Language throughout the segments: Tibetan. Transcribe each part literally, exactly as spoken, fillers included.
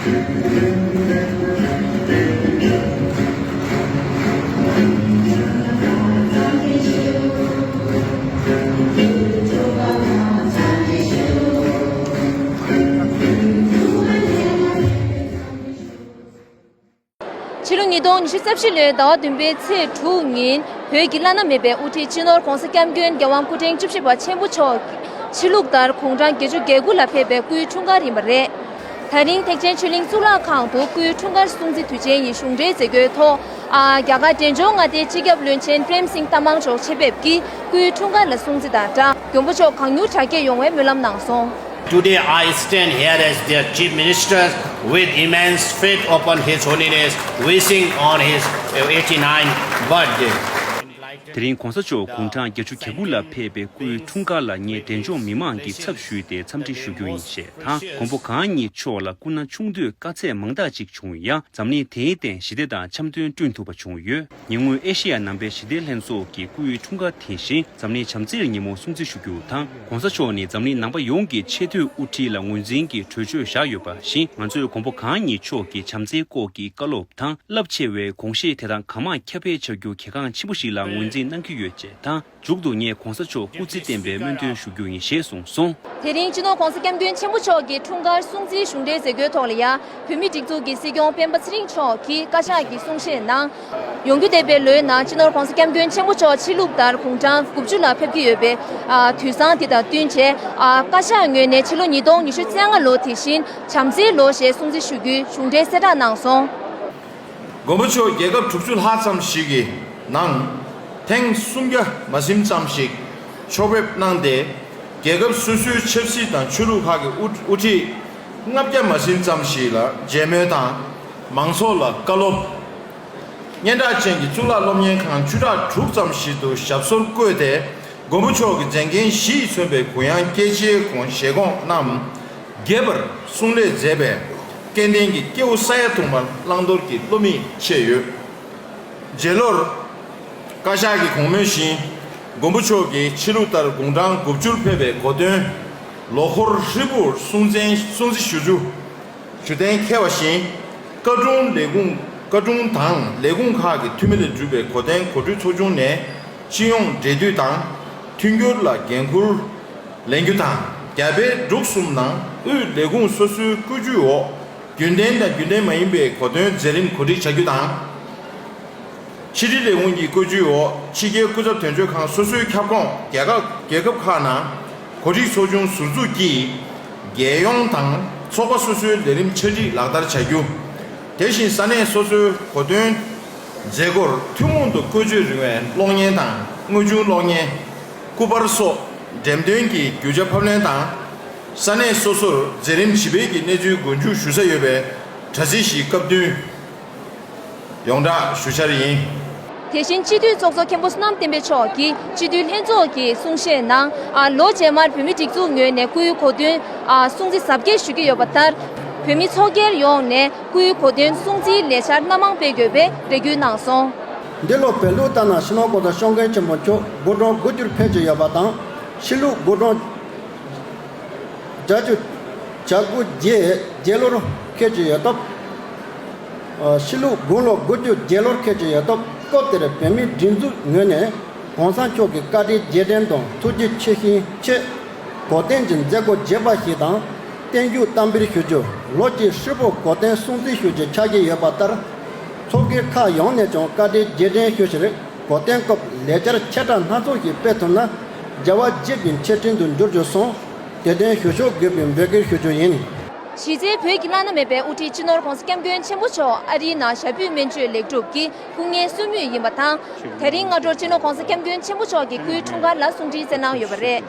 ཕྱི་ལོ་ཉིས་སྟོང་ཉི་ཤུ་རྩ་བཞི་ལོའི་ཟླ་བ་བདུན་པའི་ཚེས་དྲུག་ཉིན་བོད་ཀྱི་བླ་ན་མེད་པའི་དབུ་ཁྲིད་སྤྱི་ནོར་༧གོང་ས་༧སྐྱབས་མགོན་རྒྱལ་དབང་སྐུ་ཕྲེང་བཅུ་བཞི་པ་ཆེན་པོ་མཆོག་ཕྱི་ལུགས་ལྟར་དགུང་གྲངས་བརྒྱད་ཅུ་གྱ་དགུ་ལ་ཕེབས་པའི་སྐུའི་འཁྲུངས་སྐར་ཡིན་པ་རེད། ད་རིང་ཐེག་ཆེན་ཆོས་གླིང་གཙུག་ལག་ཁང་དུ་སྐུའི་འཁྲུངས་སྐར་སྲུང་བརྩི་དུས་ཆེན་ཡི་གཞུང་འབྲེལ་མཛད་སྒོའི་ཐོག་ཨ། རྒྱ་གར་འབྲས་ལྗོངས་མངའ་སྡེའི་སྤྱི་ཁྱབ་བློན་ཆེན་པྲེམ་སིང་ཏ་མང་མཆོག་ཆེད་ཕེབས་ཀྱིས་སྐུའི་འཁྲུངས་སྐར་ལ་སྲུང་བརྩི་དང་སྦྲགས་མགོན་པོ་མཆོག་གང་མྱུར་དྲག་སྐྱེད་ཡོང་བའི་སྨོན་ལམ་གནང་སོང་། Today I stand here as their Chief Minister with immense faith upon His Holiness, wishing on his eighty-nine birthday. དེ་རིང་༧གོང་ས་མཆོག་དགུང་གྲངས་བརྒྱད་ཅུ་གྱ་དགུ་ལ་ཕེབས་པའི་སྐུའི་འཁྲུངས་སྐར་ལ་ངས་འབྲས་ལྗོངས་མི་མང་གི་ཚབ་ཞུས་ཏེ་འཚམས་འདྲི་ཞུ་རྒྱུ་ཡིན་ཞེས་དང་། མགོན་པོ་གང་ཉིད་མཆོག་ལ་སྐུ་ན་ཆུང་དུས་དཀའ་ཚེགས་མང་དག་ཅིག་བྱུང་ཡང་། འཛམ་གླིང་དེའི་སྟེང་ཞི་བདེ་དང་འཆམ་མཐུན་བསྐྲུན་ཐུབ་པ་བྱུང་ཡོད། ཉེ་སྔོན་ཨེ་ཤེ་ཡ་ནང་པའི་ཞི་བདེ་ལྷན་ཚོགས་ཀྱི་སྐུའི་འཁྲུངས་སྐར་དེ་བཞིན་འཛམ་གླིང་བྱམས་བརྩེའི་ཉིན་མོ་སྲུང་བརྩི་ཞུ་རྒྱུ་དང་། ༸གོང་ས་མཆོག་ནི་འཛམ་གླིང་ནང་པ་ཡོངས་ཀྱི་ཆེས་མཐོའི་དབུ་ཁྲིད་ལ་ངོས་འཛིན་གྱི་གྲོས་ཆོད་བཞག་ཡོད་པ་བཞིན། ང་ཚོས་མགོན་པོ་གང་ཉིད་མཆོག་གི་བྱམས་བརྩེའི་སྐོར་གྱི་བཀའ་སློབ་དང་། རླབས་ཆེ་བའི་དགོངས་བཞེད་དེ་དག་གང་མང་ཁྱབ་སྤེལ་བྱ་རྒྱུ་གལ་འགངས་ཆེན་པོ་ཞིག་ལ་ངོས་འཛིན་གནང་གི་ཡོད་ཅེས་དང་། མཇུག་ཏུ་ངས་༸གོང་ས་མཆོག་སྐུ་ཚེ་བརྟན་པའི་སྨོན་འདུན་ཞུ་རྒྱུ་ཡིན་ཞེས་གསུངས་སོང་། དེ་རིང་སྤྱི་ནོར་༸གོང་ས་༸སྐྱབས་མགོན་ཆེན་པོ་མཆོག་གི་འཁྲུངས་སྐར་སྲུང་བརྩིའི་གཞུང་འབྲེལ་མཛད་སྒོའི་ཐོག་ལ་ཡ། བོད་མིའི་སྒྲིག་འཛུགས་ཀྱི་སྲིད་སྐྱོང་སྤེན་པ་ཚེ་རིང་མཆོག་གིས་བཀའ་ཤག་གི་གསུང་བཤད་ནང་། ཡོང་རྒྱུ་བསྡད་པའི་ལོའི་ནང་སྤྱི་ནོར་༸གོང་ས་༸སྐྱབས་མགོན་ཆེན་པོ་མཆོག་ཕྱི་ལུགས་ལྟར་དགུང་གྲངས་དགུ་བཅུ་ལ་ཕེབས་ཀྱི་ཡོད་པའི་དུས་བཟང་དེ་དང་བསྟུན་བྱས། བཀའ་ཤག་ངོས་ནས་ཕྱི་ལོ་ཉིས་སྟོང་ཉི་ཤུ་རྩ་ལྔ་ལོ་དེ་བཞིན་བྱམས་བརྩེའི་ལོ་ཞེས་སྲུང་བརྩི་ཞུ་རྒྱུའི་གཞུང་འབྲེལ་གསལ་བསྒྲགས་གནང་སོང་། མགོན་པོ་མཆོག་རྒྱལ་ཁབ་དྲུག་ཅུ་ལྷག་ཙམ་ཞིག་གི་ནང་ཐེངས་སུམ་བརྒྱ་མ་ཟིན་ཙམ་ཞིག་ཕྱོགས་ཕེབས་གནང་སྟེ། རྒྱལ་ཁབ་སོ་སོའི་ཆབ་སྲིད་དང་ཆོས་ལུགས་ཁག་གི་དབུ་དབུ་ཁྲིད་ལྔ་བརྒྱ་མ་ཟིན་ཙམ་ཞིག་ལ་མཇལ་མོལ་དང་། མང་ཚོགས་ལ་བཀའ་སློབ། སྙན་གྲགས་ཅན་གྱི་གཙུག་ལག་སློབ་གཉེར་ཁང་བཅུ་ཕྲག་དྲུག་ཙམ་ཞིག་ཏུ་ཞབས་སོར་བཀོད་དེ། མགོན་པོ་མཆོག་གི་མཛད་འགན་བཞི་ཡིས་མཚོན་པའི་གུ་ཡངས་སྐྱེད་ཆེའི་དགོངས་བཞེད་དགོངས་རྣམས་རྒྱས་པར་གསུང་ལས་མཛད་པས། སྐལ་ལྡན་གྱི་སྐྱེ་བོ་ས་ཡ་དུ་མར་བླང་དོར་གྱི་བསླུ་མེད་ཆེ་ཡོད། རྗེ་ལོར་བཀའ་ཤག་གི་དགོངས་མོལ་བཞིན། མགོན་པོ་མཆོག་གིས་ཕྱི་ལུགས་ལྟར་དགུང་གྲངས་དགུ་བཅུར་ཕེབས་པའི་གོ་སྟོན་ལོ་འཁོར་ཧྲིལ་པོར་སྲུང་བརྩི་སྲུང་བརྩི་ཞུ་རྒྱུ། ཞུ་གཏན་འཁེལ་བ་བཞིན། བཀའ་དྲུང་ལས་ཁུངས་བཀའ་དྲུང་དང་ལས་ཁུངས་ཁག་གི་འཐུས་མི་ལས་གྲུབ་པའི་གོ་སྟོན་གོ་སྒྲིག་ཚོགས་ཆུང་ནས་སྤྱི་ཡོངས་འབྲེལ་མཐུད་དང་མཐུན་འགྱུར་ལ་འགན་འཁུར་ལེན་རྒྱུ་དང་། རྒྱ་བལ་འབྲུག་གསུམ་ནང་དབུས་ལས་ཁུངས་སོ་སོའི་བཀོད་ཇུས་འོག་རྒྱུན་ལྡན་དང་རྒྱུན་ལྡན་མ་ཡིན་པའི་གོ་སྟོན་མཛད་རིམ་གོ་སྒྲིག་བྱ་རྒྱུ་དང་། ཕྱི་དྲིལ་ལས་ཁུངས་ཀྱི་བཀོད་ཇུས་འོག་ཕྱི་རྒྱལ་སྐུ་ཚབ་དོན་གཅོད་ཁང་སོ་སོའི་ཁྱབ་ཁོངས་རྒྱལ་ཁབ་རྒྱལ་ཁབ་ཁག་ནང་གོ་སྒྲིག་ཚོགས་ཆུང་ཟུར་འཛུགས་ཀྱིས་རྒྱལ་ཡོངས་དང་ཚོགས་པ་སོ་སོའི་ལས་རིམ་ཆ་སྒྲིག་ལག་བསྟར་བྱ་རྒྱུ། དེ་བཞིན་ས་གནས་སོ་སོའི་གོ་སྟོན་མཛད་སྒོར་ཐུན་མོང་དུ་བཀོལ་སྤྱོད་རིགས་པའི་གློག་བརྙན་དང་དངོས་བྱུང་གློག་བརྙན། སྐུ་པར་སོགས་འགྲེམས་སྟོན་གྱི་རྒྱུ་ཆ་ཕབ་ལེན་དང་། ས་གནས་སོ་སོར་མཛད་རིམ་ཞིབ་སྤེལ་གྱི་གནས་ཚུལ་མགོ་མཇུག་ཞུ་ས་ཡོད་པའི་དྲ་ཚིགས་ཤིག་སྐབས་བསྟུན་ཡོངས་བསྒྲགས་ཞུ་འཆར་ཡིན། དེ་བཞིན་སྤྱི་འཐུས་ཚོགས་གཙོ་མཁན་པོ་བསོད་ནམས་བསྟན་འཕེལ་མཆོག་གིས་སྤྱི་འཐུས་ལྷན་ཚོགས་ཀྱི་གསུང་བཤད་ནང་། ཨ། ལོ་རྗེས་མར་བོད་མིའི་སྒྲིག་འཛུགས་ངོས་ནས་སྐུའི་གོ་སྟོན། ཨ། སྲུང་བརྩི་གཟབ་རྒྱས་ཞུ་གི་ཡོད་པ་ལྟར། བོད་མི་ཚོགས་སྒེར་ཡོངས་ནས་སྐུའི་གོ་སྟོན་སྲུང་བརྩིའི་ལས་འཆར་སྣ་མང་སྤེལ་དགོས་པའི་རེ་སྐུལ་གནང་སོང་། འདི་ལོ་བོད་ལུགས་ལྟར་ན་སྤྱི་ནོར་༸གོང་ས་༸སྐྱབས་མགོན་ཆེན་པོ་མཆོག་དགུང་གྲངས་དགུ་བཅུར་ཕེབས་ཀྱི་ཡོད་པ་དང་། ཕྱི་ལུགས་དགུང་གྲངས་བརྒྱད་ཅུ་གྱ་དགུ་རྗེས་རྗེས་ལོར་འཁེལ་གྱི་ཡོད་སྟབས། ཕྱི་ལུགས་དགུང་ལོ་དགུ་བཅུ་རྗེས་ལོར་འཁེལ་གྱི་ཡོད་སྟབས། སྐབས་དེར་བོད་མིའི་སྒྲིག་འཛུགས་ངོས་ནས་༸གོང་ས་མཆོག་གི་བཀའ་དྲིན་རྗེས་དྲན་དང་ཐུགས་རྗེ་ཆེ་ཞུའི་ཆེད། གོ་སྟོན་གྱི་མཛད་སྒོ་རྒྱས་པ་ཞིག་དང་། བརྟན་བཞུགས་བསྟར་འབུལ་ཞུ་རྒྱུ། ལོ་གཅིག་ཧྲིལ་པོ་གོ་སྟོན་སྲུང་བརྩི་ཞུ་རྒྱུ་ཆགས་ཀྱི་ཡོད་པ་ལྟར། ཚོགས་སྒེར་ཁག་ཡོངས་ནས་ཀྱང་བཀའ་དྲིན་རྗེས་དྲན་ཞུ་ཕྱིར། གོ་སྟོན་སྐབས་ལས་འཆར་ཆེ་ཕྲ་སྣ་ཚོགས་ཤིག་སྤེལ་ཐུབ་ན། རྒྱལ་བ་དགྱེས་པའི་ཆེད་སྤྲིན་དུ་འགྱུར་རྒྱུ་སོང་། དེ་དོན་ཞུ་ཕྱོགས་དགོས་པའི་འབོད་སྐུལ་ཞུ་རྒྱུ་ཡིན། གཞི་རྩའི་བོད་ཀྱི་བླ་ན་མེད་པའི་དབུ་ཁྲིད་སྤྱི་ནོར་༸གོང་ས་༸སྐྱབས་མགོན་ཆེན་པོ་མཆོག་ཨ་རིའི་ནང་ཞབས་པུས་སྨན་བཅོས་ལེགས་གྲུབ་ཀྱིས་སྐུ་ངལ་གསོ་མུས་ཡིན་པ་དང་། དེ་རིང་སྔ་དྲོར་སྤྱི་ནོར་༸གོང་ས་༸སྐྱབས་མགོན་ཆེན་པོ་མཆོག་གི་སྐུའི་འཁྲུངས་སྐར་ལ་སྲུང་བརྩི་མཛད་གནང་ཡོད་པ་རེད།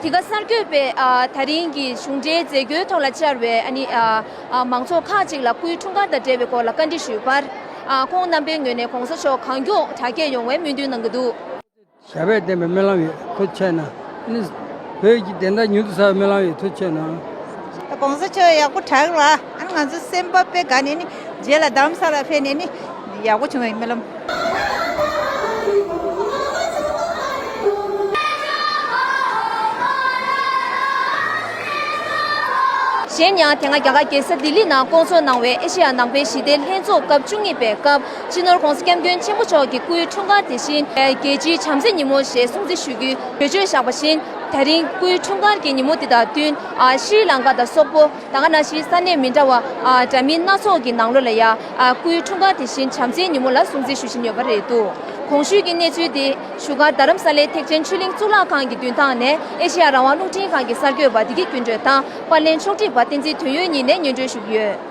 འདི་ག་གསར་འགོད་པས། ཨ། དེ་རིང་གི་གཞུང་འབྲེལ་མཛད་སྒོའི་ཐོག་ལ་བཅར་བའི། ཨ་ནི། ཨ། ཨ། མང་ཚོགས་ཁག་ཅིག་ལ་སྐུའི་འཁྲུངས་སྐར་དང་འབྲེལ་བའི་སྐོར་ལ་བཀའ་འདྲི་ཞུས་པར། ཨ། ཁོང་རྣམ་པའི་ངོས་ནས་༸གོང་ས་མཆོག་གང་མགྱོགས་དྲག་སྐྱེད་ཡོང་བའི་སྨོན་འདུན་གནང་གི་འདུག། ཞབས་པད་བརྟན་པའི་སྨོན་ལམ་ཡོད། ཐུགས་རྗེ་ཆེ་གནང་། ཨ་ནི་བོད་ཀྱི་བདེན་མཐའ་མྱུར་དུ་གསལ་བའི་སྨོན་ལམ་ཡོད། ཐུགས་རྗེ་ཆེ་གནང་། ད་༸གོང་ས་མཆོག་ཡག་པོ་དྲག་ལ། ཨ་ནི་ང་ཚོ་སེམས་པ་དཔེ་དགའ་ནས་ནི། རྗེས་ལ་རྡ་རམ་ས་ལ་ཕེབས་ནས་ནི་ཡག་པོ་བྱུང་བའི་སྨོན་ལམ། གཞན་ཡང་དེ་སྔ་རྒྱ་གར་རྒྱལ་ས་ལྡི་ལི་ནང་བསྐོང་ཚོགས་གནང་བའི་ཨེ་ཤེ་ཡ་ནང་པའི་ཞི་བདེའི་ལྷན་ཚོགས་སྐབས་བཅུ་གཉིས་པའི་སྐབས་སྤྱི་ནོར་༸གོང་ས་༸སྐྱབས་མགོན་ཆེན་པོ་མཆོག་གི་སྐུའི་འཁྲུངས་སྐར་དེ་བཞིན་རྒྱལ་སྤྱིའི་བྱམས་བརྩེའི་ཉིན་མོ་ཞེས་སྲུང་བརྩི་ཞུ་རྒྱུའི་གྲོས་ཆོད་བཞག་པ་བཞིན། དེ་རིང་སྐུའི་འཁྲུངས་སྐར་གྱི་ཉིན་མོ་འདི་དང་བསྟུན། ཨ་ཤྲི་ལངྐ་དང་སོག་པོ། ད་ག་ནང་བཞིན་ས་གནས་མི་འདྲ་བ་ཨ་འདྲ་མིན་སྣ་ཚོགས་ཀྱི་ནང་ལོགས་ལ་ཡང་ཨ་སྐུའི་འཁྲུངས་སྐར་དེ་བཞིན་བྱམས་བརྩེའི་ཉིན་མོ་ལ་སྲུང་བརྩི་ཞུ་བཞིན་ཡོད་པ་རེད་འདུག་གོང་ཞུས་ཀྱི་གནས་ཚུལ་དེ་བཞུགས་སྒར་རྡ་རམ་ས་ལའི་ཐེག་ཆེན་ཆོས་གླིང་གཙུག་ལག་ཁང་གི་མདུན་ཐང་ནས་ཨེ་ཤེ་ཡ་རང་དབང་རླུང་འཕྲིན་ཁང་གི་གསར་འགོད་པ་བདེ་སྐྱིད་ཀུན་སྒྲོན་དང་པར་ལེན་ཕྱོགས་སྒྲིག་པ་བསྟན་འཛིན་དོན་ཡོད་གཉིས་ནས་སྙན་སྒྲོན་ཞུ་གི་ཡོད།